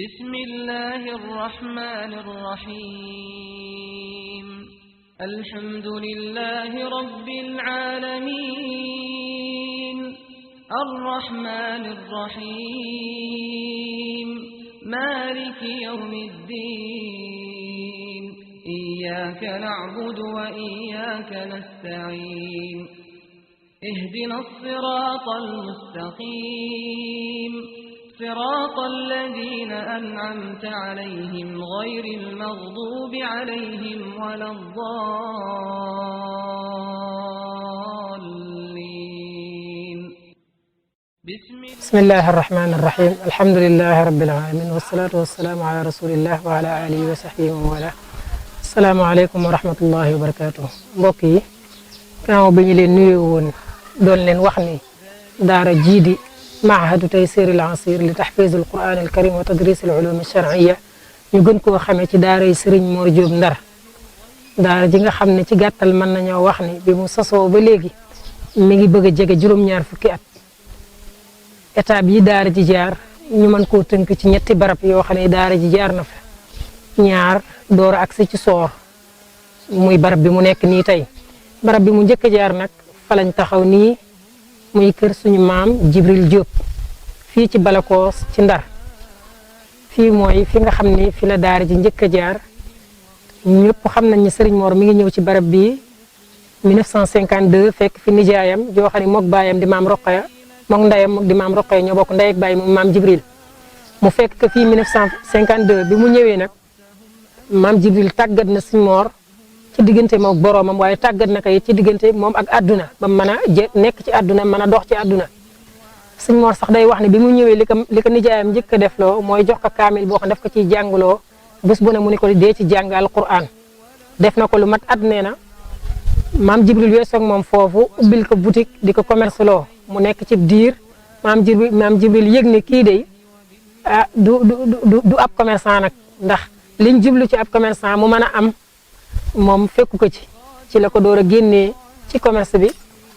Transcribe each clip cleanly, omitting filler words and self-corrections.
بسم الله الرحمن الرحيم الحمد لله رب العالمين الرحمن الرحيم مالك يوم الدين إياك نعبد وإياك نستعين اهدنا الصراط المستقيم صراط الذين أنعمت عليهم غير المغضوب عليهم ولا الضالين بسم الله الرحمن الرحيم الحمد لله رب العالمين والصلاة والسلام على رسول الله وعلى آله وصحبه ومن والاه السلام عليكم ورحمة الله وبركاته mbokk yi gannaaw bi ñu leen nuyu woon doon leen wax ni daara jii di معهد تيسير العصير لتحفيظ القرآن الكريم وتدريس العلوم الشرعية ñu gën koo xamee ci daaray Serigne Mor Diop Ndar daara ji nga xam ne ci gàttal mën nañoo wax ni bi mu sasoo ba léegi mi ngi bëgg a jege juróom-ñaar fukki at étape yi daara ji jaar ñu mën koo tënk ci ñetti barab yoo xam ne daara ji jaar na fa ñaar door a agsi ci soor muy barab bi mu nekk nii tey barab bi mu njëkk a jaar nag fa lañ taxaw nii muy kër suñu maam Jibril Diop fii ci Balakoos ci Ndar fii mooy fi nga xam ni fi la daara ji njëkk a jaar ñëpp xam nañ ni Serigne Mor mi ngi ñëw ci barab bi 1952 fekk fi nijaayam joo xam ne mook baayam di maam Roqaya mook ndeyam di maam Roqaya ñoo bokk ndey ak baay moom maam Jibril mu fekk que fii 1952 bi mu ñëwee nag maam Jibril tàggat na Serigne Mor ci diggante moom boroomam waaye tàggat na ko it ci diggante moom ak àdduna ba mën a nekk ci àdduna mën a dox ci àdduna Sëñ Mor sax day wax ne bi mu ñëwee li ko nijaayam njëkk a defloo mooy jox ko kaamil boo xam daf ko ciy jàngaloo bés bu ne mu ne ko dee ci jàng alquran def na ko lu mat at nee na maam Jibril weesoo ak moom foofu ubbil ko boutique di ko commerce loo mu nekk ci diir maam Jibril yëg ni kii de ah du ab commerçant nag ndax liñ jublu ci ab commerçant mu mën a am moom fekku ko ci la ko door a génnee ci commerce bi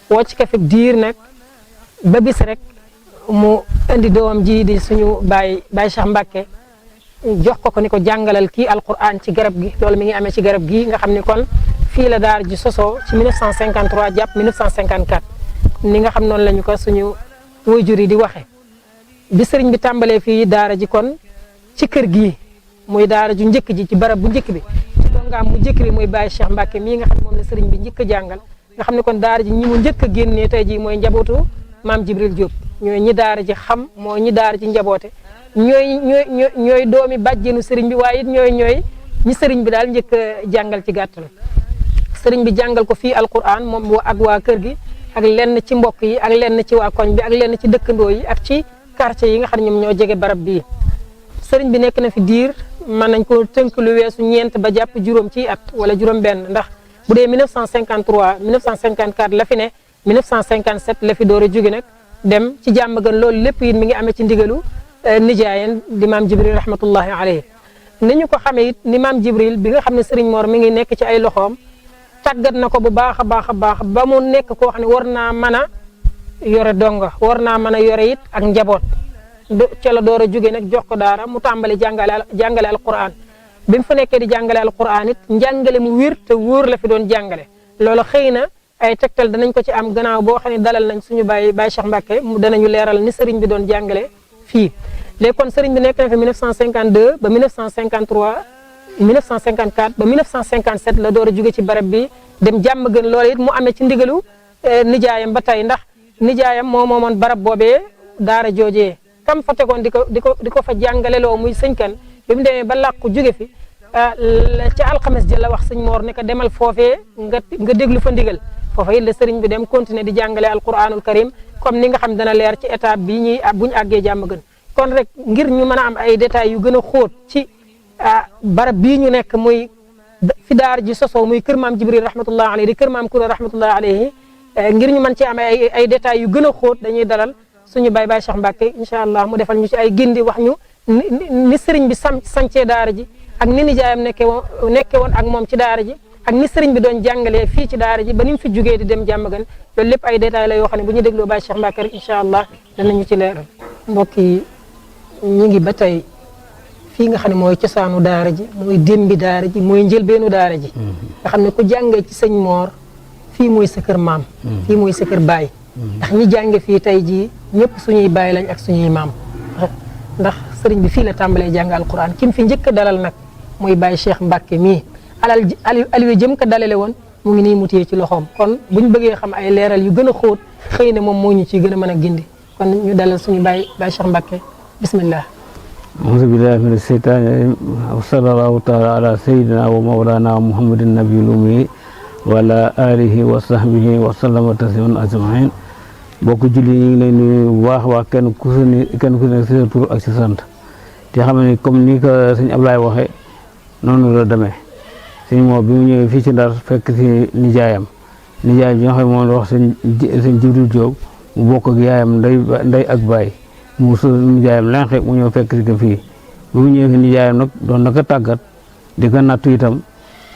wocc ko fi diir nag ba bis rek mu indi doomam ji di suñu baay Cheikh Mbacke jox ko ni ko jàngalal kii alquran ci garab gi loolu mi ngi amee ci garab gi nga xam ni kon fii la daara ji sosoo ci 1953 jàpp 1954 ni nga xam noonu lañu ko suñu waajur yi di waxe bi sëriñ bi tàmbalee fii daara ji kon ci kër gi muy daara ju njëkk ji ci barab bu njëkk bi dongaam mu njëkk bi muy Baye Cheikh Mbacke mii nga xam ne moom la sëriñ bi njëkk a jàngal nga xam ne kon daara ji ñi mu njëkk a génnee tey ji mooy njabootu maam Jibril Diop ñooy ñi daara ji xam moo ñi daara ji njaboote ñooy doomi bàjjenu sëriñ bi waaye it ñooy ñi sëriñ bi daal njëkk a jàngal ci gàttal sëriñ bi jàngal ko fii alquran moom ak waa kër gi ak lenn ci mbokk yi ak lenn ci waa koñ bi ak lenn ci dëkkandoo yi ak ci quartier yi nga xam ne ñoom ñoo jege barab bii sëriñ bi nekk na fi diir mën nañ ko tënk lu weesu ñeent ba jàpp juróom ci at wala juróom benn ndax bu dee 1953 1954 la fi ne 1957 la fi door a jóge nag dem ci jàmm gën loolu lépp it mi ngi amee ci ndigalu nijaayeen di maam Jibril rahmatullahi alayhi ni ñu ko xamee it ni maam Jibril bi nga xam ne Serigne Mor mi ngi nekk ci ay loxoom tàggat na ko bu baax a baax a baax ba mu nekk koo xam ne war naa mën a yore donga war naa mën a yore it ak njaboot ca la door a jóge nag jox ko daara mu tàmbali jàngale alquran bi mu fa nekkee di jàngale alquran it njàngale mu wér te wóor la fi doon jàngale loolu xëy na ay tegtal danañ ko ci am gannaaw boo xam ne dalal nañ suñu Baye Cheikh Mbacke mu danañu leeral ni sëriñ bi doon jàngale fii léegi kon sëriñ bi nekk na fi 1952 ba 1953 1954 ba 1957 la door a jóge ci barab bi dem jàmm gën loolu it mu amee ci ndigalu nijaayam ba tey ndax nijaayam moo moomoon barab boobee daara joojee kam fa tegoon di ko fa jàngale loo muy sëñ kan bi mu demee ba làqu jóge fi ca alxames ji la wax sëñ Mor ne ko demal foofee nga déglu fa ndigal foofa it la sëriñ bi dem continuer di jàngale alquranul karim comme ni nga xam dana leer ci étape bi buñu àggee jàmm gën kon rek ngir ñu mën a am ay détails yu gën a xóot ci barab bii ñu nekk muy fi daara ji sosoo muy kër maam Jibril rahmatullahi alayhi di kër maam Koura rahmatullahi alayhi ngir ñu mën ci am ay détails yu gën a xóot dañuy dalal suñu Baye Cheikh Mbacke incha allah mu defal ñu ci ay gindi wax ñu ni sëriñ bi sancee daara ji ak ni nijaayam nekke woon ak moom ci daara ji ak ni sëriñ bi doon jàngalee fii ci daara ji ba ni mu fi jugee di dem jàmm gën loolu lépp ay détails la yoo xam ne bu ñu dégloo Baye Cheikh Mbacke rek incha allah danañu ci leeral mbokk yi ñu ngi ba tey fii nga xam ne mooy cosaanu daara ji mooy démbi daara ji mooy njëlbeenu daara ji nga xam ne ku jàngee ci sëñ Moor fii mooy sa kër maam fii mooy sa kër baay ndax ñi jànge fii tey jii ñëpp suñuy baay lañ ak suñuy maam ndax sëriñ bi fii la tàmbalee jàng alquran kim fi njëkk a dalal nag mooy Baye Cheikh Mbacke mii aliwe jëm ko dalale woon mu ngi nii mu téye ci loxoom kon buñ bëggee xam ay leeral yu gën a xóot xëy na moom moo ñu ciy gën a mën a gindi kon ñu dalal suñu Baye Cheikh Mbacke bismillah auzu billahi mina sheytaani rajim wa sallallahu taala ala sayyidina wa mawlana muhammadin nabiyil ummi wa ala alihi wa sahbihi wa sallama tasliman ajmain bokk julli ñu ngi lay nuyu bu baax waa kenn ku ne si sa tur ak si sant te xam ne comme ni ko sëñ Ablaye waxee noonu la demee sëñ moo bi mu ñëwee fii ci Ndar fekk si nijaayam bi nga xam ne moom la wax sëñ Jibril Diop mu bokk ak yaayam nday ak baay mu su nijaayam lenxe mu ñëw fekk si ko fii bu mu ñëwee fi nijaayam nag doon na ko tàggat di ko nattu itam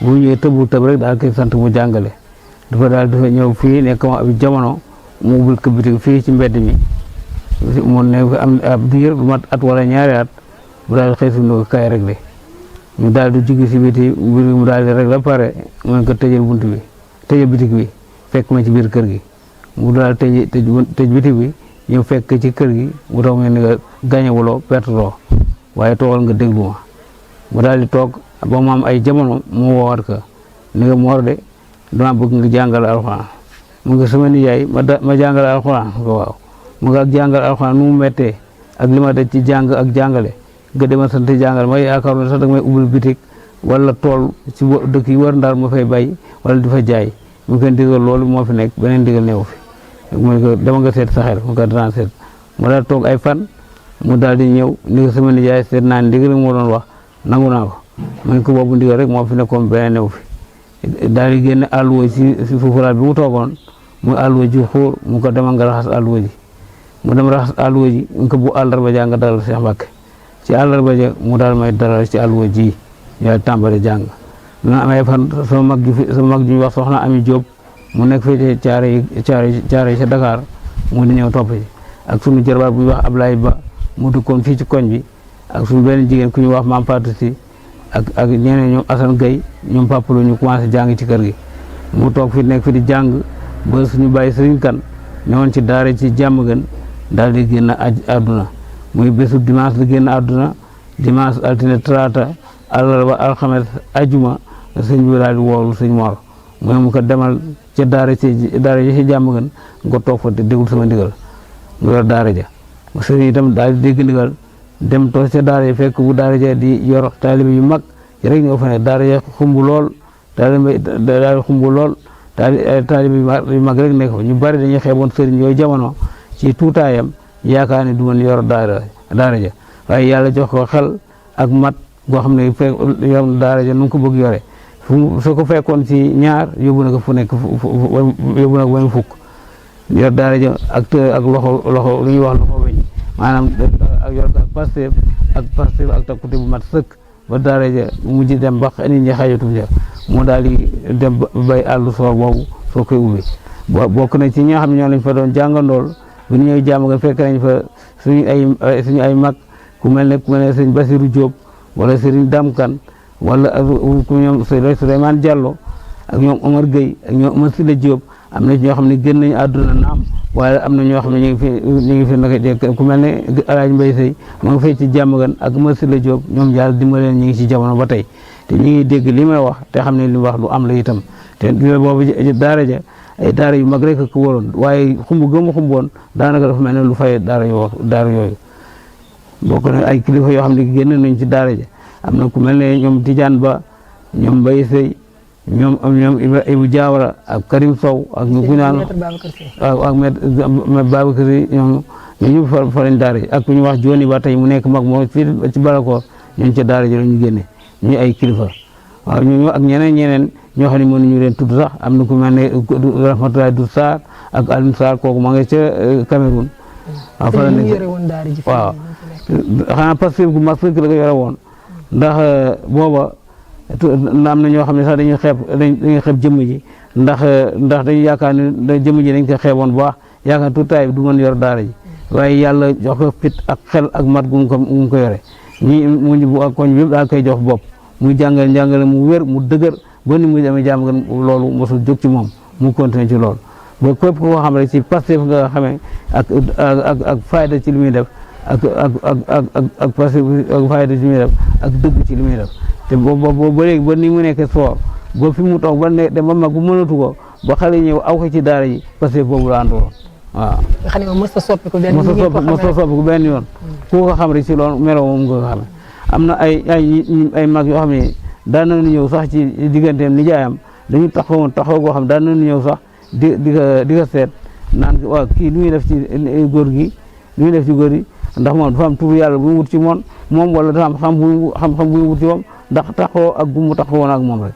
bu mu ñëwee tëbul tëb rek daal koy sant mu jàngale dafa ñëw fii nekk ma ab jamono mu ubbil ko bitig fii ci mbedd mi mu ne am ab diir lu mat at wala ñaari at bu daal xëy si ko kay rek de ñu daal di jóge si biti mbir mu daal di rek la pare mu ne ko tëjal bunt bi tëjal bitig bi fekk ma ci biir kër gi mu daal tëj bitig bi ñëw fekk ci kër gi mu tax mel ni nga gañewuloo perteloo waaye toogal nga déglu ma mu daal di toog ba mu am ay jamono mu woowaat ko ni nga Mor de dama bëgg nga jàngal alxuraan mu nga sama nijaay ma jàngal alxuraan ko waaw mu nga ak jàngal alxuraan nu mu méttee ak li ma daj ci jàng ak jàngale nga demal sant jàngal ma yaakaar ne sax da nga may ubbil bitik wala tool ci dëkk yi war Ndar ma fay bay wala di fa jaay mu ko ndigal loolu moo fi nekk beneen ndigal neew fi mu ne ko dama nga seet sa xel mu ko danaa seet mu daal toog ay fan mu daal di ñëw ni ko sama nijaay seet naa ndigal moo doon wax nangu naa ko mu ne ko boobu ndigal rek moo fi nekkoon beneen neew fi daal di génne àlluwa si fufuraat bi mu toogoon muy àlluwa ji xóor mu ko demal nga raxas àlluwa ji mu dem raxas àlluwa ji mu ko bu àllarba ja nga dalal Cheikh Mbacke ci àllarba ja mu daal may dalal ci àlluwa ji ñu tàmbali jàng bi ma amee fan sama mag ji ñu wax soxna Ami Diop mu nekk fii caare yi ca Dakar mu di ñëw topp ci ak sunu jërbaat bu ñuy wax Ablaye Ba mu dëkkoon fii ci koñ bi ak sunu benn jigéen ku ñuy wax Mame Fatou Si ak ñeneen ñoom Assane Gueye ñoom Papa Lo ñu commencé jàng ci kër gi mu toog fi nekk fi di jàng ba suñu bàyyi Sëriñ Kan ñëwoon ci daara ci jàmm gën daal di génn àdduna muy bésu dimanche la génn àdduna dimanche altine talaata àllarba alxames ajuma sëñ bi daal di woolu sëñ Mor mu ne mu ko demal ca daara ji ci jàmm gën nga toog fa te déglu sama ndigal nga yor daara ja sëñ itam daal di dégg ndigal dem toog ca daara ja fekk bu daara ja di yor taalibe yu mag rek ñoo fa ne daara ja xumb lool daal xumb lool taalibe yu mag rek nekk fa ñu bari dañuy xeeboon sëriñ yooyu jamono ci tuutaayam yaakaar ne du mën yor daara ja waaye yàlla jox ko xel ak mat goo xam ne fekk yor daara ja nu ko bëgg yore su ko fekkoon ci ñaar yóbbu na ko fu nekk yóbbu na ko ba mu fukk yor daara ja ak loxo lu ñuy wax loxo weñ maanaam ak yor ak Pastef ak takkute bu mat sëkk ba daara ja mujj dem ba nit ñi xajatu ja mu daal di dem bay àllu soor boobu soo koy ubbi bokk na ci ñi nga xam ne ñoo lañ fa doon jàngandool bu ñu ñëw jàmm nga fekk nañ fa suñu ay mag ku mel ne sëñ Basirou Diop wala Serigne Damkan wala ku ñoom Souleymane Diallo ak ñoom Omar Gueye ak ñoom Omar Sile Diop am na ñoo xam ne gën nañu àdduna naam waaye am na ñoo xam ne ñu ngi fi naka ku mel ne El Hadj Mbaye Seye mu ngi fay ci jàmm gan ak Omar Sile Diop ñoom yàlla dimbaleen ñu ngi ci jamono ba tey te ñu ngi dégg li may wax te xam ne li wax lu am la itam te boobu daara ja ay daara yu mag rek ko waroon waaye xumboon daanaka dafa mel ne lu fay daara yooyu bokk na ay kilifa yoo xam ne génn nañ ci daara ja am na ku mel ne ñoom Tidiane Ba ñoom Mbaye Seye ñoom Ibou Diawara ak Karim Sow ak ñu ku naan ak me Babacar Sy ñoom ñu fa lañ daara ji ak ku ñu wax Joni Ba tey mu nekk mag moo fii ci Balakoor ñooñu ca daara ji la ñu génne ñu ay kilifa waaw ñooñu ak ñeneen ñoo xam ne mënuñu leen tudd sax am na ku mel ne Rahmatoulaye Dou Sarr ak Alioune Sarr kooku ma nga ca Cameroun waaw fa la nekk waaw xanaa parce que gu mag sëkk la ko yore woon ndax booba am na ñoo xam ne sax dañuy xeeb jëmm ji ndax dañuy yaakaar ne jëmm ji dañ ko xeeboon bu baax yaakaar tuutaay bi du mën yor daara ji waaye yàlla jox ko fit ak xel ak mat gu mu ko yore mu bu ak koñ bi yëpp daal koy jox bopp muy jàngale mu wér mu dëgër ba ni muy demee jàmm gën loolu mosul jóg ci moom mu continuer ci loolu ba képp koo xam rek ci Pastef nga xamee ak fayda ci li muy def ak Pastef ak fayda ci li muy def ak dëgg ci li muy def te boobu ba léegi ba ni mu nekk soor ba fi mu toog ba ne dem ba mag bu mënatu ko ba xale ñëw aw ko ci daara ji Pastef boobu la àndoon waaw. nga xam ne moom mos a soppiku benn yoon ku ko xam rek ci loolu meloo moom nga ko xamee am na ay mag yoo xam ne daan nañu ñëw sax ci digganteem nijaayam dañu taxaw goo xam daan nañu ñëw sax di ko seet naan waaw kii lu muy def ci góor gi lu muy def ci góor gi ndax moom dafa am tur yàlla bu mu wut ci moom wala dafa am xam-xam bu mu wut ci moom ndax taxaw ak bu mu taxawoon ak moom rek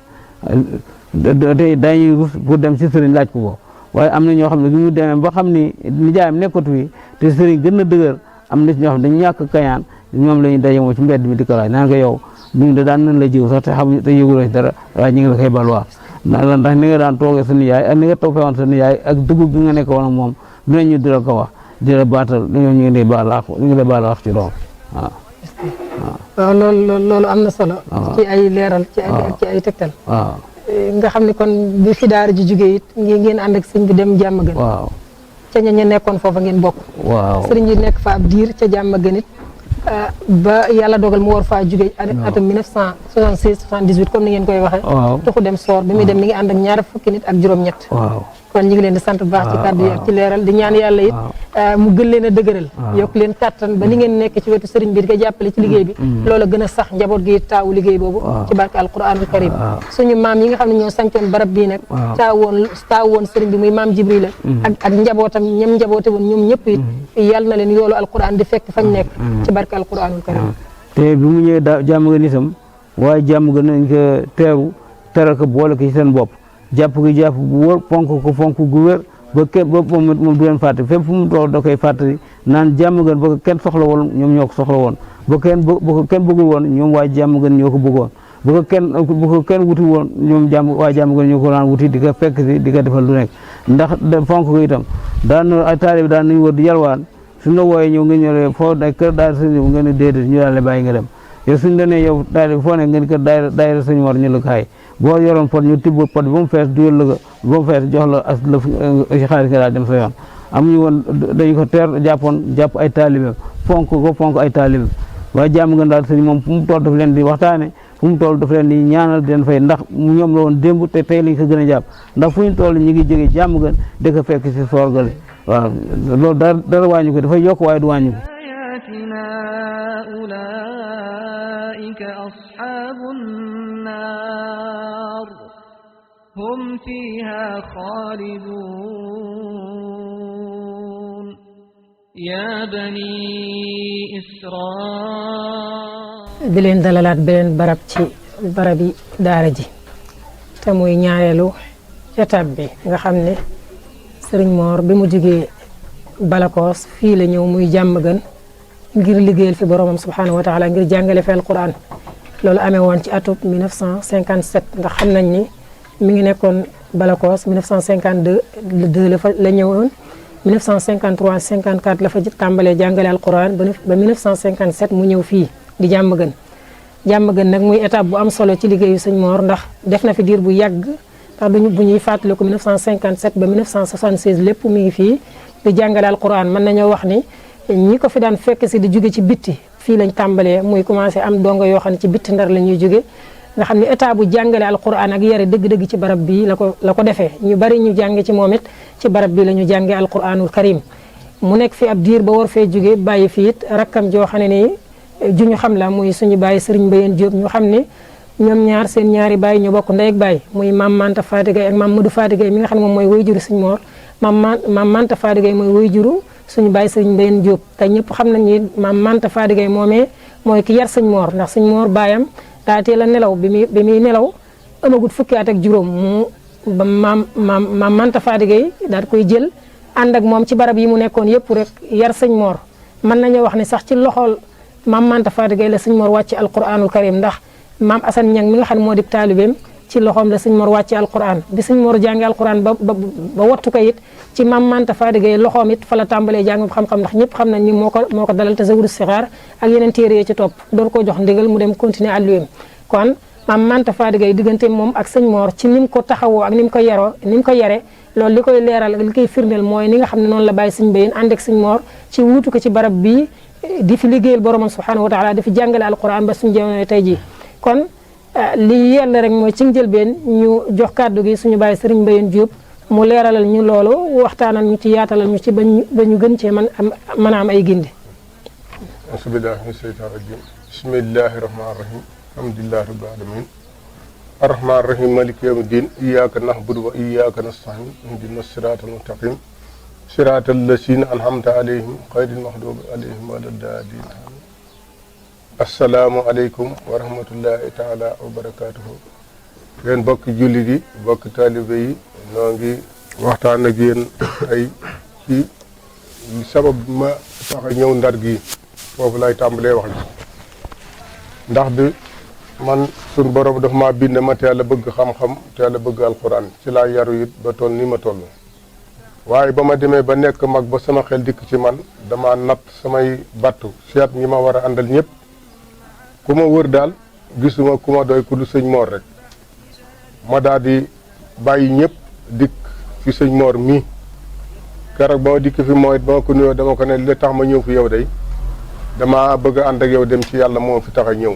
tey dañuy rus pour dem ci sëriñ laaj ko waaye am na ñoo xam ne bu ñu demee ba xam ni nijaayam nekkatu fi te sëriñ gën a dëgër am na ci ñoo xam ne dañu ñàkk kañaan ñoom la ñuy daje moom ci mbedd mi di ko laaj naan ko yow ñu de daan nañ la jiw sax te xamuñ te yëguloo ci dara waaye ñu ngi la koy balwaa ndax ni nga daan toogee sa nijaay ak ni nga toppee woon sa nijaay ak dëggu gi nga nekk woon ak moom dinañu di la ko wax di la baatal ñu ngi lay baal wax ci loolu waaw. waaw loolu am na solo. ci ay leeral ci ay tegtal. waaw nga xam ne kon bi fi daara ji jógee it ngeen ànd ak sëñ bi dem jàmm gën. waaw ca ña nekkoon foofa ngeen bokk. waaw sëriñ bi nekk fa ab diir ca jàmm gën it ba yàlla dogal mu war faa jógee atum 1976 78 comme ni ngeen koy waxee. waaw tuxu dem soor bi muy dem mi ngi ànd ak ñaar fukki nit ak juróom-ñett. waaw kon ñu ngi leen di sant bu baax ci kàddu yi ak ci leeral di ñaan yàlla it mu gën leen a dëgëral yokk leen kàttan ba ni ngeen nekk ci wetu sëriñ bi di ko jàppale ci liggéey bi loola gën a sax njaboot gi taawu liggéey boobu ci barke alquranul karim suñu maam yi nga xam ne ñoo sancoon barab bii nag taawoon sëriñ bi muy maam Jibril ak njabootam ñam njaboote woon ñoom ñëpp it yàlla na leen yoolu alquran di fekk fañ nekk ci barke alquranul karim te bi mu ñëwee jàmm nga nitam waaye jàmm nga nañ ko teral ko boole ko ci seen bopp jàpp gu wër fonk gu wér ba kenn ba moom du leen fàtte fépp fu mu toll da koy fàttali naan jàmm gën ba ko kenn soxla woon ñoom ñoo ko soxla woon ba ko kenn bëggul woon ñoom waa jàmm gën ñoo ko bëggoon ba ko kenn wuti woon ñoom waa jàmm gën ñoo ko daan wuti di ko fekk si di ko defal lu nekk ndax fonk ko itam daan ay taalibe daan nañu wër di yalwaan suñu la wooyee ñëw nga ñëw foo day kër daal sëñ nga ne déedéet ñu daal la bàyyi nga dem yow suñu la nee yow taalibe foo ne nga ne kër daayira sëñ war ñu la kaay boo yoroon pot ñu tibb pot bi ba mu fees duyal la ko ba mu fees jox la as lëf si xaalis nga daal dem sa yoon amuñu woon dañu ko jàpp ay taalibe fonk ay taalibe waaye jàmm nga daal sëñ moom fu mu toll daf leen di waxtaane fu mu toll daf leen di ñaanal di leen fay ndax ñoom la woon démb te tey lañ ko gën a jàpp ndax fu ñu toll ñu ngi jóge jàmm gën di ko fekk si soorgale waaw loolu dara wàññi ko dafay yokk waaye du wàññi ko أصحاب النار هم فيها خالدون يا بني إسرائيل di leen dalalaat beneen barab ci barabi daara ji te muy ñaareelu étape bi nga xam ne sëriñ Mor bi mu jógee Balakoos fii la ñëw muy jàmm gën ngir liggéeyal fi boromam subhanahu wa taala ngir jàngale fi alquran loolu amee woon ci atub 1957 ndax xam nañ ni mi ngi nekkoon Balakoos 1952 la ñëwoon 1953 54 la fa tàmbalee jàngale alquran ba 1957 mu ñëw fii di jàmm gën nag muy étape bu am solo ci liggéeyu sëñ Mor ndax def na fi diir bu yàgg ndax bu ñuy fàttaliku 1957 ba 1976 lépp mi ngi fii di jàngale alquran mën nañoo wax ni ñi ko fi daan fekk si di jóge ci bitti fii lañ tàmbalee muy commencé am dongo yoo xam ne ci bitti Ndar la ñuy jóge nga xam ne état bu jàngale alquran ak yare dëgg-dëgg ci barab bii la ko defee ñu bari ñu jànge ci moom it ci barab bi la ñu jàngee alquranul karim mu nekk fi ab diir ba war fee jóge bàyyi fi it rakkam joo xam ne nii ju ñu xam la muy suñu bàyyi Serigne Mbayeen Diop ñu xam ne ñoom ñaar seen ñaari bàyyi ñu bokk ndey ak bàyyi muy maam Manta Fatigay ak maam Modou Fatigay mi nga xam ne moom mooy way juru Serigne Mor maam Manta Fatigay mooy way juru suñu bàyyi sëriñ Mbayeen Diop te ñëpp xam nañ ni maam Manta Fadigay moomee mooy ki yar sëñ Mor ndax sëñ Mor baayam daa teel a nelaw bi muy nelaw amagut fukki at ak juróom mu ba maam Manta Fadigay daal koy jël ànd ak moom ci barab yi mu nekkoon yëpp rek yar sëñ Mor mën nañoo wax ni sax ci loxol maam Manta Fadigay la sëñ Mor wàcc alquranul karim ndax maam Assane Niang mi nga xam ne moo di taalibeem ci loxoom la sëñ Mor wàcce alquran bi sëñ Mor jàngi alquran ba wattu ko it ci Maam Manta Fadi Gaye loxoom it fa la tàmbalee jàng xam-xam ndax ñëpp xam nañ ni moo ko dalal Tazawudu Sixaar ak yeneen téere yi ci topp door koo jox ndigal mu dem continuer àlluweem kon Maam Manta Fadi Gaye diggante moom ak sëñ Mor ci ni mu ko taxawoo ak ni mu ko yare loolu li koy leeral ak li koy firndeel mooy ni nga xam ne noonu la bàyyi sëñ Mbayeen ànd ak sëñ Mor ci wuutu ko ci barab bii di fi liggéeyal boromam subhanahu wa taala di fi jàngale alquran ba suñu jamono tey jii kon li yella rek mooy ci njëlbeen ñu jox kàddu gi suñu bàyyi sëriñ Mbayeen Diop mu leeralal ñu loolu waxtaanal ñu ci yaatalal ñu ci ba ñu gën cee mën a am ay gindi asubillahi min seytaan rajim bismillahi rahmani rahim alhamdulillahi rabbil alamin arrahmani rahim maliki yawmi din iyyaka na'budu wa iyyaka nasta'in ihdina siratal mustaqim siratal lazina an'amta alayhim ghayril maghdubi alayhim waladdallin assalaamu aleykum wa rahmatullahi taala wa barakatuhu yéen bokki jullit yi bokki taalibe yi noo ngi waxtaan ak yéen ay ci sabab ma tax a ñëw Ndar gi foofu lay tàmbalee wax ji ndax bi man suñ borom dafa maa bind ma teel a bëgg xam-xam teel a bëgg alxuraan ci laa yaru it ba toll ni ma toll waaye ba ma demee ba nekk mag ba sama xel dikk ci man dama natt samay battu seet ñi ma war a àndal ñëpp ku ma wër daal gisuma ku ma doy ku du sëñ Mor rek ma daal di bàyyi ñëpp dikk fi sëñ Mor mii keroog ba ma dikk fi mooy ba ma ko nuyoo dama ko ne li tax ma ñëw fi yow day dama bëgg a ànd ak yow dem ci yàlla moo fi tax a ñëw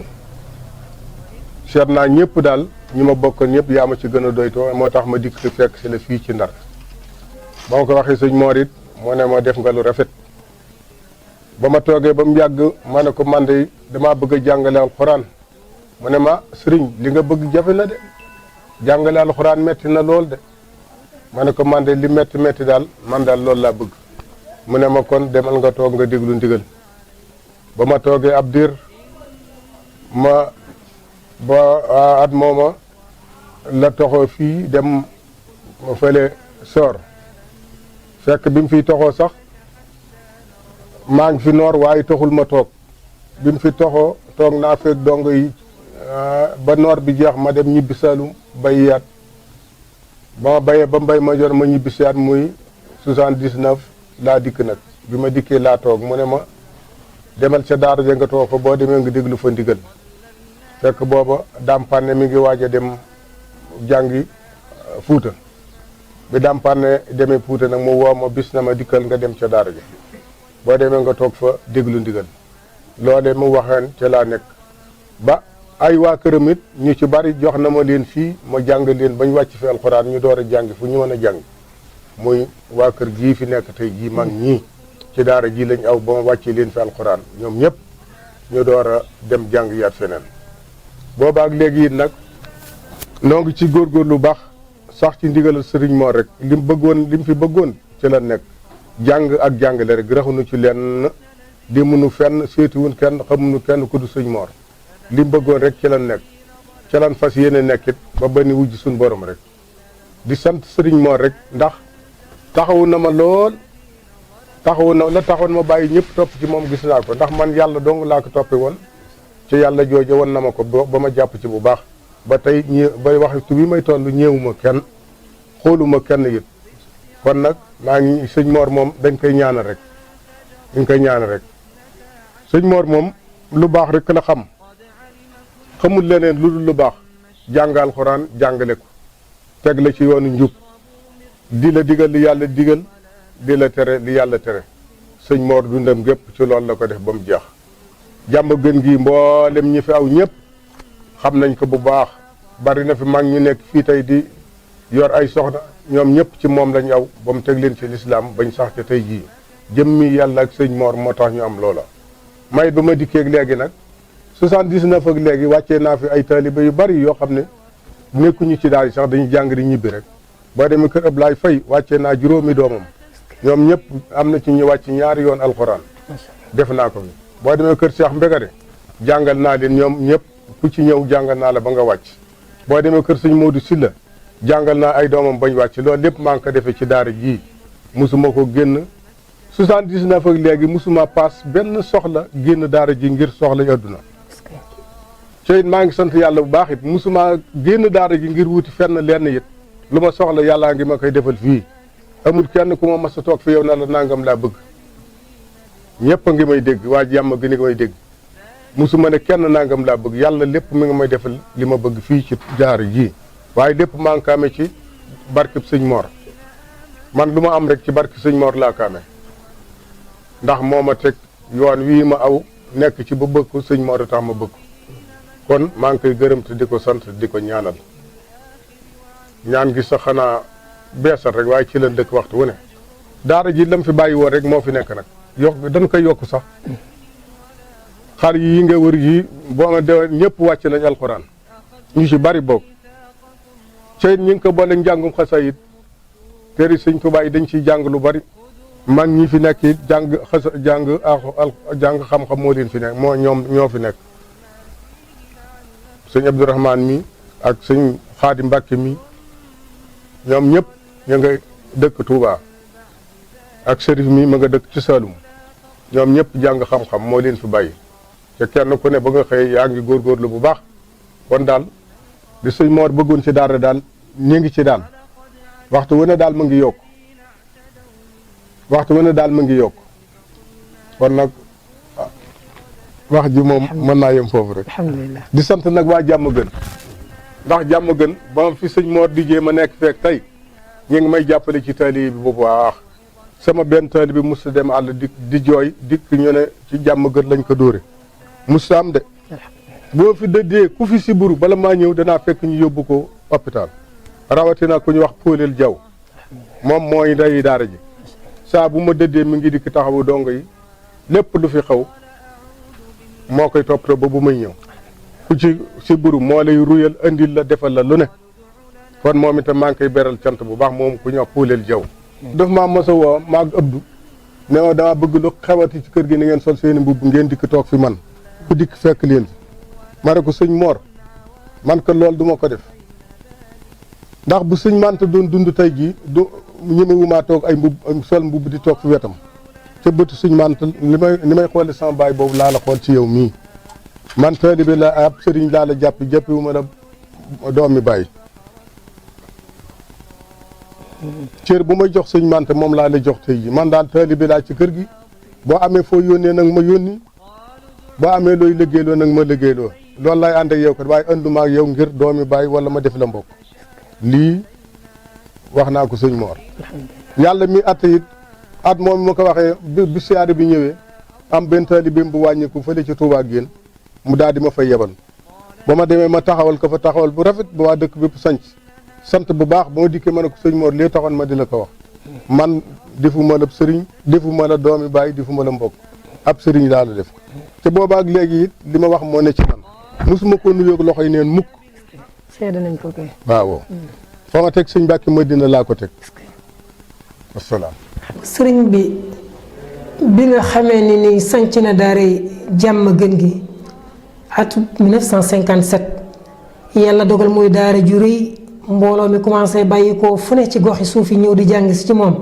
seet naa ñëpp daal ñi ma bokkoon ñëpp yaa ma ci gën a doytoo moo tax ma dikk fi fekk si la fii ci Ndar ba ma ko waxee sëñ Mor it moo ne ma def nga lu rafet ba ma toogee ba mu yàgg ma ne ko man de damaa bëgg a jàngale alxuraan mu ne ma sëriñ li nga bëgg jafe na de jàngale alxuraan metti na lool de ma ne ko man de li metti daal man daal loolu laa bëgg mu ne ma kon demal nga toog nga déglu ndigal ba ma toogee ab diir ba at mooma la toxoo fii dem ma fële soor fekk bi mu fiy toxoo sax maa ngi fi noor waaye taxul ma toog bi mu fi toxoo toog naa fekk dongo yi ba noor bi jeex ma dem ñibbi Saalum bayiyaat ba ma bayee ba mbay ma jor ma ñibbi siyaat muy 79 laa dikk nag bi ma dikkee laa toog mu ne ma demal ca daara ja nga toog fa boo demee nga déglu fa ndigal fekk booba Dampane mi ngi waaj a dem jàngi Fuuta bi Dampane demee Fuuta nag mu woo ma bis na ma dikkal nga dem ca daara ja boo demee nga toog fa déglu ndigal loolee mu waxeen ca laa nekk ba ay waa këram it ñu ci bari jox na ma leen fii ma jàng leen bañ wàcc fi alxuraan ñu door a jàngi fu ñu mën a jàng muy waa kër gii fi nekk tey jii mag ñii ci daara ji lañ aw ba ma wàccee leen fi alxuraan ñoom ñëpp ñu door a dem jàng yaat feneen boobaak léegi it nag noo ngi ci góorgóorlu lu baax sax ci ndigalal sëriñ Mor rek li mu fi bëggoon ci la nekk jàng ak jàngale rek raxunu ci lenn demunu fenn seetiwun kenn xamunu kenn ku du sëñ Mor li mu bëggoon rek ci lan nekk ci lan fas yéene nekkit ba bani wujj suñ borom rek di sant sëriñ Mor rek ndax taxawu na ma lool taxawu na la taxoon ma bàyyi ñëpp topp ci moom gis naa ko ndax man yàlla dong laa ko toppe woon ci yàlla jooje woon na ma ko ba ma jàpp ci bu baax ba tey bay waxtu bi may toll ñeewuma kenn xooluma kenn it kon nag maa ngi sëñ Mor moom dañ koy ñaanal rek sëñ Mor moom lu baax rek la xam xamul leneen lu dul lu baax jàngal alxuraan jàngale ko teg la ci yoonu njub di la digal li yàlla digal di la tere li yàlla tere sëñ Mor dundam gépp ci loolu la ko def ba mu jeex jàmm gën gi mboolem ñi fi aw ñëpp xam nañ ko bu baax bari na fi mag ñu nekk fii tey di yor ay soxna ñoom ñëpp ci moom lañ aw ba mu teg leen ci lislaam bañ sax te tey jii jëmmi yàlla ak sëñ Mor moo tax ñu am loola may ba ma dikkee léegi nag 79 ak léegi wàccee naa fi ay taaliba yu bari yoo xam ne nekkuñu ci daal sax dañuy jàng di ñibbi rek boo demee kër Ablaye Faye wàccee naa juróomi doomam ñoom ñëpp am na ci ñu wàcc ñaari yoon alxuraan def naa ko fi boo demee kër Cheikh Mbegare jàngal naa leen ñoom ñëpp ku ci ñëw jàngal naa la ba nga wàcc boo demee kër sëñ Modou Silla jàngal naa ay doomam bañ wàcc loolu lépp maa ngi ko defee ci daara jii musuma ko génn 79 ak léegi musuma paas benn soxla génn daara ji ngir soxla adduna te it maa ngi sant yàlla bu baax it musuma génn daara ji ngir wuti fenn lenn it lu ma soxla yàllaa ngi ma koy defal fii amul kenn ku ma mas a toog fi yow na la nangam laa bëgg ñëpp a ngi may dégg waa jàmm gi ni may dégg musuma ne kenn nangam laa bëgg yàlla lépp mi nga may defal li ma bëgg fii ci daara ji waaye lépp maa ngi kaame ci barkeb sëñ Mor man lu ma am rek ci barke sëñ Mor laa kaame ndax moo ma teg yoon wii ma aw nekk ci ba bëgg ko sëñ Mor tax ma bëgg kon maa ngi koy gërëm te di ko sant di ko ñaanal ñaan gi sax xanaa beesal rek waaye ci la dëkk waxtu wu ne daara ji lam fi bàyyi woon rek moo fi nekk nag yokk dañ koy yokk sax xar yi nga wër yi boo ma de ñëpp wàcc nañ alxuraan ñu ci bari boog ceyit ñi ngi ko boole njàngum xasayit téere sëñ Tuubaa yi dañ ciy jàng lu bari man ñi fi nekk it jàng xam-xam moo leen fi nekk moo ñoo fi nekk sëñ Abdourahmane mi ak sëñ Xaadim Mbàkke mi ñoom ñëpp ñu nga dëkk Touba ak Serif mi ma nga dëkk ci Saloum ñoom ñëpp jàng xam-xam moo leen fi bàyyi te kenn ku ne ba nga xëy yaa ngi góorgóorlu bu baax kon daal di sëñ Mor bëggoon ci daara daal ñu ngi ci daal waxtu wu ne daal ma ngi yokk waxtu wu ne daal ma ngi yokk kon nag wax ji moom mën naa yem foofu rek. alhamdulilah di sant nag waa jàmm gën ndax jàmm gën ba fi sëñ Mor di jéem a nekk feek tey ñu ngi may jàppale ci taali bi bu baax sama benn taali bi mos a dem àll di jooy dikk ñu ne ci jàmm gën lañ ko dóore mos am de boo fi dëddee ku fi siburu bala maa ñëw danaa fekk ñu yóbbu ko hôpital rawatina ku ñu wax Pooleel Jaw moom mooy ndeyi daara ji saa bu ma dëddee mi ngi dikk taxawu dongo yi lépp lu fi xew moo koy toppatoo ba bu may ñëw ku ci siburu moo lay ruyal andil la defal la lu ne kon moom itam maa ngi koy beral cant bu baax moom ku ñu wax Pooleel Jaw daf maa mos a woo maag Abdou ne ma dama bëgg lu xewati ci kër gi ni ngeen sol seeni mbubb ngeen dikk toog fi man ku dikk fekk leen fi ma ne ko sëñ Mor man ko loolu du ma ko def ndax bu sëñ Manta doon dund tey jii du ñemewumaa toog ay mbubb sol mbubb di toog fi wetam ca bëtu sëñ Manta li may xoole sama baay boobu laa la xool ci yow mii man taalibe la ab sëriñ laa la jàppiwu ma la doomi baay cër bu may jox sëñ Manta moom laa la jox tey jii man daal taalibe laa ci kër gi boo amee foo yónnee nag ma yónni boo amee looy liggéeyloo nag ma liggéeyloo loolu laay ànd ak yow kat waaye anduma ak yow ngir doomi baay wala ma def la mbokk lii wax naa ko sëñ Mor yàlla mi at it at moom ma ko waxee bi siyaare bi ñëwee am benn taalibeem bu wàññiku fële ci Touba génn mu daal di ma fay yebal ba ma demee ma taxawal ko fa taxawal bu rafet ba waa dëkk bépp sanc sant bu baax ba ma dikkee ma ne ko sëñ Mor lii taxoon ma di la ko wax man defuma la sëriñ defuma la doomi baay defuma la mbokk ab sëriñ laa la def te boobaak léegi it li ma wax moo ne ci man mosuma ko nuyoog loxo yi neen mukk seede nañ ko kay waaw fa ma teg sëñ Mbàkke Madina laa ko teg wasalaam sëriñ bi nga xamee ni sanc na daara jàmm gën gi atu 1957 yàlla dogal muy daara ju rëy mbooloo mi commencé bàyyi ko fu ne ci goxi suuf yi ñëw di jàng si ci moom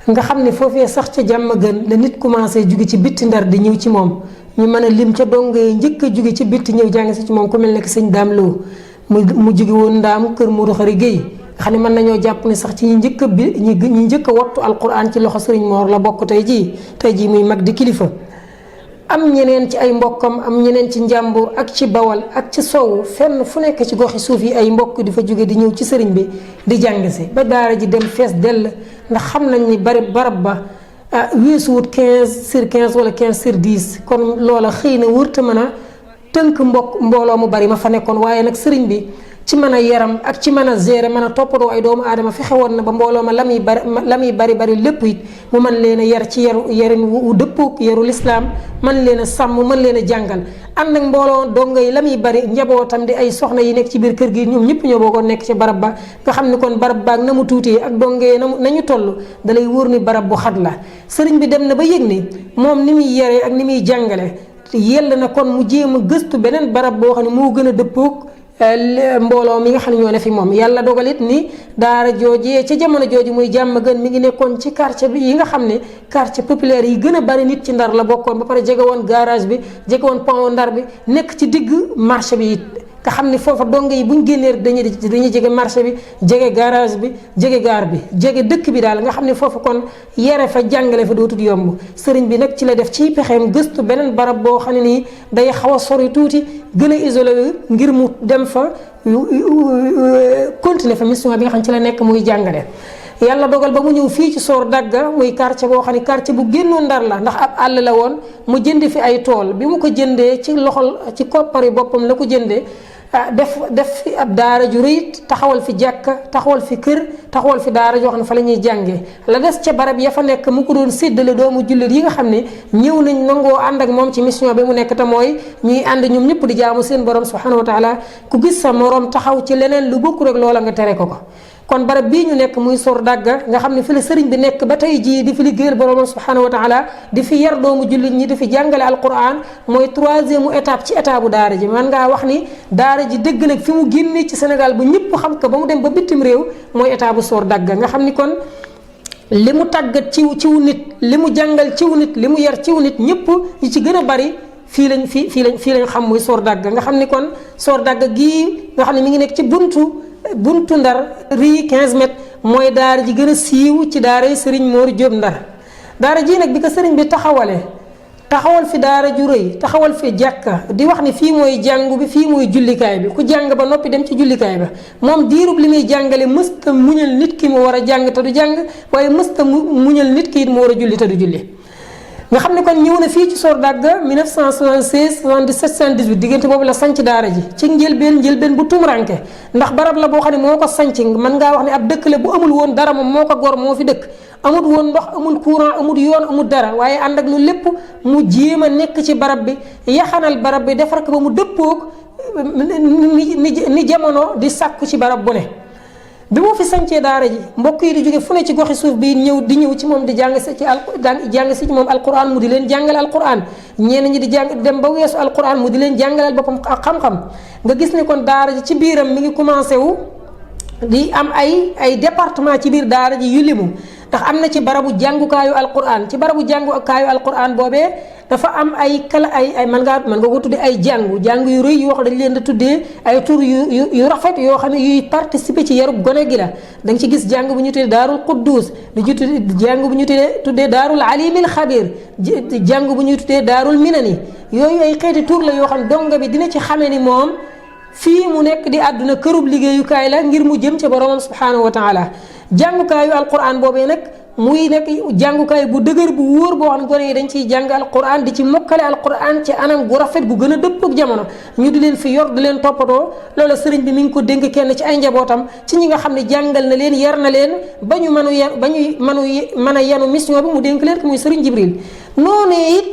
nga xam ne foofee sax ca jàmm gën la nit commencé jóge ci bitti Ndar di ñëw ci moom ñu mën a lim ca dongo yi njëkk a jóge ci bitti ñëw jàng si ci moom ku mel ne que sëñ Daam Lo mu jóge woon Ndaam kër Modou Xari Guèye nga xam ne mën nañoo jàpp ne sax ci ñi njëkk a wattu alquran ci loxo sëriñ Mor la bokk tey jii muy mag di kilifa am ñeneen ci ay mbokkam am ñeneen ci njàmbur ak ci bawal ak ci sowu fenn fu nekk ci goxi suuf yi ay mbokk di fa jóge di ñëw ci sëriñ bi di jàng si ba daara ji dem fees dell ndax xam nañ ni barab ba weesuwut 15/15 wala 15/10 kon loola xëy na wërta mën a tënk mbooloo mu bari ma fa nekkoon waaye nag sëriñ bi ci mën a yaram ak ci mën a gérer mën a toppatoo ay doomu aadama fexe woon na ba mbooloo ma la muy bari lépp it mu mën leen a yar ci yarin wu dëppook yaru lislaam mën leen a sàmm mën leen a jàngal ànd ak mbooloo dongo yi la muy bari njabootam di ay soxna yi nekk ci biir kër gi ñoom ñëpp ñoo bokkoon nekk ci barab ba nga xam ni kon barab baag na mu tuutee ak dongo yi nañu toll dalay wóor ni barab bu xat la sëriñ bi dem na ba yëg ni moom ni muy yaree ak ni muy jàngale yell na kon mu jéem a gëstu beneen barab boo xam ne moo gën a dëppook mbooloo mi nga xam ne ñoo ne fi moom. yàlla dogalit ni daara joojee ca jamono jooju muy jàmm gën mi ngi nekkoon ci quartier bi yi nga xam ne quartier populaire yi gën a bari nit ci Ndar la bokkoon, ba pare jege woon garage bi, jege woon pont Ndar bi, nekk ci digg marché bi it nga xam ne foofa dong yi buñ génnee dañuy jege marché bi, jege garage bi, jege gaar bi, jege dëkk bi daal nga xam ne foofu kon yere fa jàngale fa dootul yomb. sëriñ bi nag ci la def ci pexeem gëstu beneen barab boo xam ne nii day xaw a sori tuuti, gën a isolé ngir mu dem fa continuer fa mission bi nga xam ne ci la nekk muy jàngale. yàlla dogal ba mu ñëw fii ci Soor Dagga muy quartier boo xam ne quartier bu génnoon Ndar la, ndax ab àll la woon. mu jënd fi ay tool, bi mu ko jëndee ci loxol ci koppari boppam la ko jëndee. def fi ab daara ju rëy, taxawal fi jàkka, taxawal fi kër, taxawal fi daara joo xam ne fa la ñuy jàngee. la des ca barab ya fa nekk mu ko doon séddale doomu jullit yi nga xam ne ñëw nañ nangoo ànd ak moom ci mission bi mu nekk te mooy ñuy ànd ñoom ñëpp di jaamu seen borom subhanahu wa taala. ku gis sa morom taxaw ci leneen lu bokk rek loola nga tere ko. kon barab bii ñu nekk muy Soor Dagga nga xam ne fi la sëriñ bi nekk ba tey jii di fi liggéeyal borom subhanahu wa taala, di fi yar doomu jullit ñi, di fi jàngale alquran, mooy 3e étape ci étape bu daara ji. man ngaa wax ni daara ji dëgg nag fi mu génnee ci Sénégal bu ñëpp xam ko ba mu dem ba bitim réew mooy étape bu Soor Dagga nga xam ni kon li mu tàggat ciw nit, li mu jàngal ciw nit, li mu yar ciw nit, ñëpp ñi ci gën a bari fii lañ xam muy Soor Dagga nga xam ni kon Soor Dagga gii nga xam ne mi ngi nekk ci buntu Ndar rii 15 mètres mooy daara ji gën a siiw ci daara yi Serigne Mor Diop Ndar. daara ji nag bi ko sëriñ bi taxawal fi daara ju rëy, taxawal fi jàkka, di wax ni fii mooy jàngu bi, fii mooy jullikaay bi, ku jàng ba noppi dem ci jullikaay ba. moom diirub li muy jàngale mësta muñal nit ki mu war a jàng te du jàng, waaye mësta muñal nit ki it mu war a julli te du julli. nga xam ne kon ñëw na fii ci Soor Dagga 1976 77 78 diggante boobu la sanc daara ji ci njëlbeen bu tumuranke, ndax barab la boo xam ne moo ko sanc mën ngaa wax ne ab dëkk la bu amul woon dara moom moo ko gor moo fi dëkk. amul woon ndox, amul courant, amul yoon, amul dara, waaye ànd ak lu lépp mu jéem a nekk ci barab bi, yaxanal barab bi, defar ko ba mu dëppoog ni jamono di sàkku ci barab bu ne. bi mu fi sancee daara ji mbokk yi di jóge fu ne ci goxi suuf bi ñëw ci moom di jàng si ci moom alquran mu di leen jàngal alquran, ñenn ñi di jàng dem ba weesu alquran mu di leen jàngalal boppam ak xam-xam. nga gis ne kon daara ji ci biiram mi ngi commencé wu di am ay département ci biir daara ji yu limu, ndax am na ci barabu jàngukaayu alquran. ci barabu jàngukaayu alquran boobee dafa am ay mën nga ko tuddee ay jàng yu rëy yoo xam dañ leen di tuddee ay tur yu rafet yoo xam ne yuy participer ci yarub gone gi la. da nga ci gis jàng bu ñu tuddee daarul quddus, jàng bu ñu tuddee daarul alimil xabir, jàng bu ñu tuddee daarul minani. yooyu ay xeeti tur la yoo xam donga bi dina ci xamee ni moom fii mu nekk di àdduna kërub liggéeyukaay la ngir mu jëm ca boromam subhanahu wa taala. jàngukaayu alquran boobee nag muy nekk jàngukaay bu dëgër bu wóor boo xam ne gone yi dañ ciy jàng alquran di ci mokkale alquran ci anam gu rafet gu gën a dëpp ak jamono, ñu di leen fi yor di leen toppatoo. loolu sëriñ bi mi ngi ko dénk kenn ci ay njabootam ci ñi nga xam ne jàngal na leen, yar na leen ba ñu mën a yanu mission bi mu dénk leen ko muy sëriñ Jibril. noonu it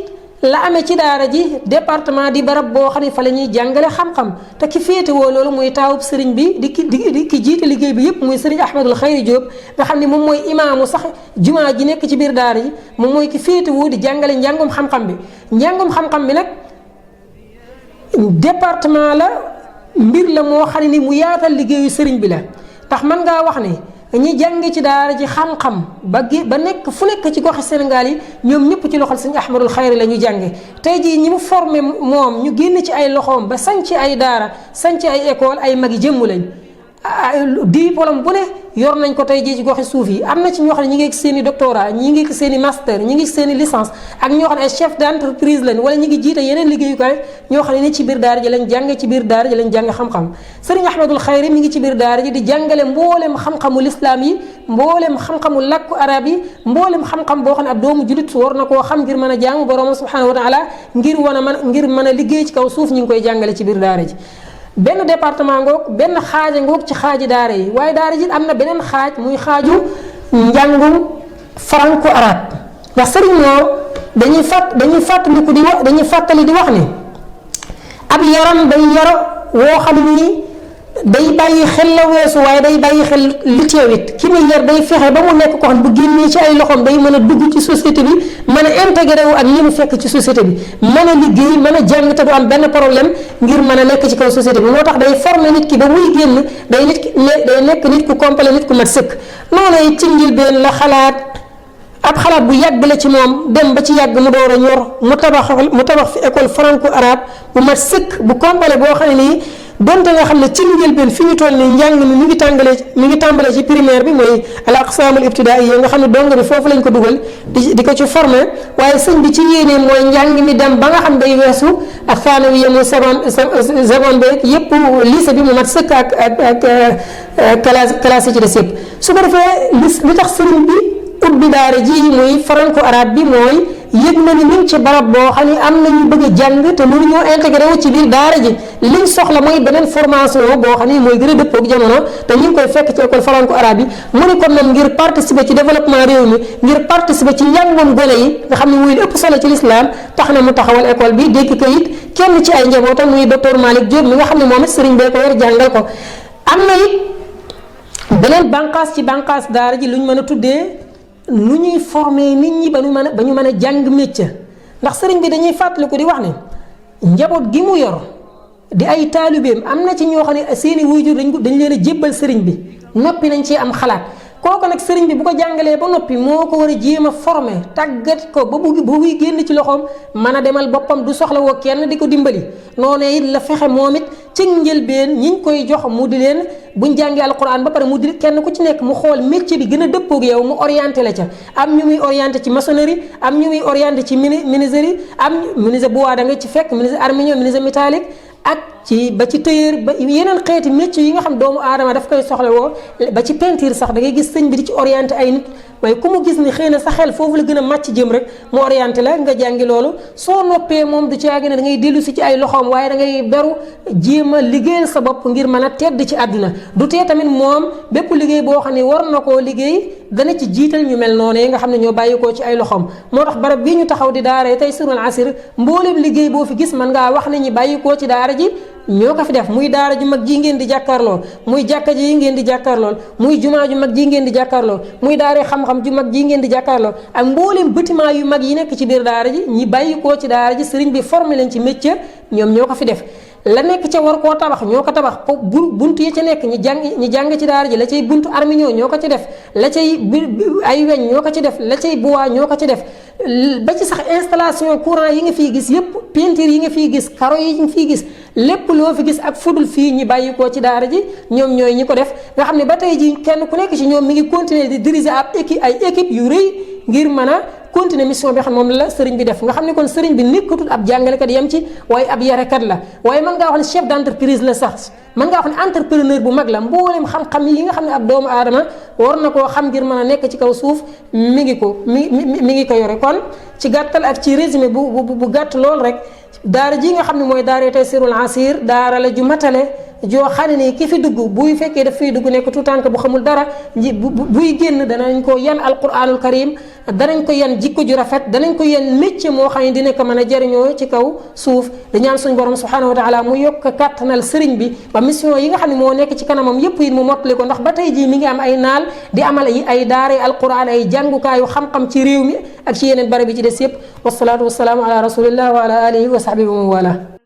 la amee ci daara ji département di barab boo xam ne fa la ñuy jàngale xam-xam, te ki féetewoo loolu muy taawub sëriñ bi di ki jiite liggéey bi yëpp muy sëriñ Ahmadul Xayri Diop nga xam ne moom mooy imaamu sax jumaa ji nekk ci biir daara ji, moom mooy ki féetewoo di jàngale njàngum xam-xam bi. njàngum xam-xam bi nag département la, mbir la moo xam ne ni mu yaatal liggéeyu sëriñ bi la, ndax mën ngaa wax ne ñi jànge ci daara ji xam-xam ba nekk fu nekk ci goxi Sénégal yi ñoom ñëpp ci loxol sëñ Ahmadul Xayri la ñu jànge. tey jii ñi mu formé moom ñu génn ci ay loxoom ba sanc ay daara, sanc ay école, ay magi jëmm lañ. diplôme bu ne yor nañ ko tey jii ci goxi suuf yi. am na ci ñoo xam ne ñi ngi seen i doctorat, ñi ngi seen i master, ñi ngi seen i licence, ak ñoo xam ne ay chef d'entreprise lañ wala ñi ngi jiite yeneen liggéeyukaay ñoo xam ne ni ci biir daara ji lañ jànge, ci biir daara ji lañ jàng xam-xam. sëriñ Ahmadul Xayri mi ngi ci biir daara ji di jàngale mboolem xam-xamu lislaam yi, mboolem xam-xamu làkku arab yi, mboolem xam-xam boo xam ne ab doomu julit war na koo xam ngir mën a jaamu borom subhanahu wa taala, ngir mën a liggéey ci kaw suuf. ñi ngi koy jàngale ci biir daara ji. benn département ngoog, benn xaaja ngoog ci xaaji daara yi, waaye daara ji am na beneen xaaj muy xaaju njàngum franco arabe. ndax sëriñ moo dañuy fàttali di wax ni ab yaram day yaro woo xam ni day bàyyi xel la weesu waaye day bàyyi xel li teew it ki muy yar day fexe ba mu nekk ko xam bu génnee ci ay loxoom day mën a dugg ci société bi mën a intégré wu ak ñi mu fekk ci société bi mën a liggéey mën a jàng te du am benn problème ngir mën a nekk ci kaw société bi moo tax day former nit ki ba muy génn day nekk nit ku complet nit ku mat sëkk noonu ci njëlbeen la xalaat ab xalaat bu yàgg la ci moom dem ba ci yàgg mu door a ñor mu tabax fi école franco arabe bu mat sëkk bu complet boo xam ne nii donte nga xam ne ci njëlbeen fi ñu toll nii njàng mi ngi tàmbalee ci primaire bi mooy al aqsaamul ibtidaaiya nga xam ne dong bi foofu lañ ko dugal di ko ci formé waaye sëñ bi ci yéene mooy njàng mi dem ba nga xam day weesu ak thanawiya mu seconde beeg yëpp lycée bi mu mat sëkk ak classe yi ci des yëpp su ko defee li tax sëriñ bi ubbi daara ji muy franco arabe bi mooy yëg na ni ñu ci barab boo xam ne am na ñu bëgg a jàng te mënuñoo intégré wu ci biir daara ji liñ soxla mooy beneen formation boo xam ne mooy gën a dëppoo ak jamono te ñu ngi koy fekk ci école franco arabe yi mu ne kon nag ngir participer ci développement réew mi ngir participer ci njàngum gone yi nga xam ne muy li ëpp solo ci l'islam tax na mu taxawal école bi dégg ko it kenn ci ay njabootam muy docteur Malick Diop mi nga xam ne moom it sëriñ bee ko yor jàngal ko am na it beneen bànqaas ci bànqaas daara ji luñ mën a tuddee nu ñuy former nit ñi ba ñu mën a jàng métier ndax sëriñ bi dañuy fàttaliku di wax ne njaboot gi mu yor di ay taalibeem am na ci ñoo xam ne seeni waajur dañ leen a jébbal sëriñ bi noppi nañ ci am xalaat kooku nag sëriñ bi bu ko jàngalee ba noppi moo ko war a jéem a former tàggat ko ba buy génn ci loxoom mën a demal boppam du soxla woo kenn di ko dimbali noonu it la fexe moom it ci njëlbeen ñiñ koy jox mu di leen buñ jàngee alquran ba pare mu di kenn ku ci nekk mu xool métier bi gën a dëppoog yow mu orienté la ca am ñu muy orienté ci maçonnerie am ñu muy orienté ci menuiserie am menuisier bois da nga ci fekk menuisier arminion menuisier métallique ak ci ba ci tailleur ba yeneen xeeti métier yi nga xam doomu aadama daf koy soxla woo ba ci peinture sax da ngay gis sëñ bi di ci orienté ay nit waaye ku mu gis ni xëy na sa xel foofu la gën a màcc jëm rek mu orienté la nga jàngi loolu soo noppee moom du caagi ne da ngay dellu si ci ay loxoom waaye da ngay beru jéem a liggéeyal sa bopp ngir mën a tedd ci àdduna du tee tamit moom bépp liggéey boo xam ne war na koo liggéey dana ci jiital ñu mel noonu nga xam ne ñoo bàyyikoo ci ay loxoom moo tax barab bii ñu taxaw di daara Taysiroul Assir mbooleem liggéey boo fi gis mën ngaa wax ne ñi bàyyikoo ci daara ji ñoo ko fi def muy daara ju mag ji ngeen di jàkkaarloo muy jàkka ji ngeen di jàkkaarloo muy jumaa ju mag ji ngeen di jàkkaarloo muy daara xam-xam ju mag ji ngeen di jàkkaarloo ak mbooleem bâtiment yu mag yi nekk ci biir daara ji ñi bàyyikoo ci daara ji sëriñ bi formé leen ci métier ñoom ñoo ko fi def la nekk ca war koo tabax ñoo ko tabax buntu yi ca nekk ñi jàng ci daara ji la cay buntu arminion ñoo ko ci def la cay ay weñ ñoo ko ci def la cay bois ñoo ko ci def ba ci sax installation courant yi nga fiy gis yépp peinture yi nga fiy gis karo yi nga fiy gis lépp loo fi gis ak fudul fii ñi bàyyi koo ci daara ji ñoom ñooy ñi ko def nga xam ne ba tey ji kenn ku nekk ci ñoom mi ngi continuer di diriger ab équipe yu rëy ngir mën a continuer mission bi xam moom la sëriñ bi def nga xam ne kon sëriñ bi nekkatul ab jàngalekat yem ci waaye ab yarekat la waaye mën ngaa wax ne chef d'entreprise la sax mën ngaa wax ne entrepreneur bu mag la mboolem xam-xam yi nga xam ne ab doomu aadama war na koo xam ngir mën a nekk ci kaw suuf mi ngi ko yore kon ci gàttal ak ci résumé bu gàtt lool rek daara ji nga xam ne mooy daara Taysiroul Assir daara la ju matale joo xam ne ki fi dugg buy fekkee daf fiy dugg nekk tout tànk bu xamul dara buy génn danañ ko yan alquranul karim danañ ko yan jikko ju rafet danañ ko yan métier moo xam ne dina ko mën a jëriñoo ci kaw suuf di ñaan suñu borom subhanahu wa taala mu yokk kàttanal sëriñ bi ba mission yi nga xam ne moo nekk ci kanamam yépp it mu mottali ko ndax ba tey jii mi ngi am ay naal di amal ay daara alquran ay jàngukaayu xam-xam ci réew mi ak ci yeneen barab yi ci des yépp wasalaatu wasalaamu ala rasulillah wa ala alihi wa sahbihi wa man wala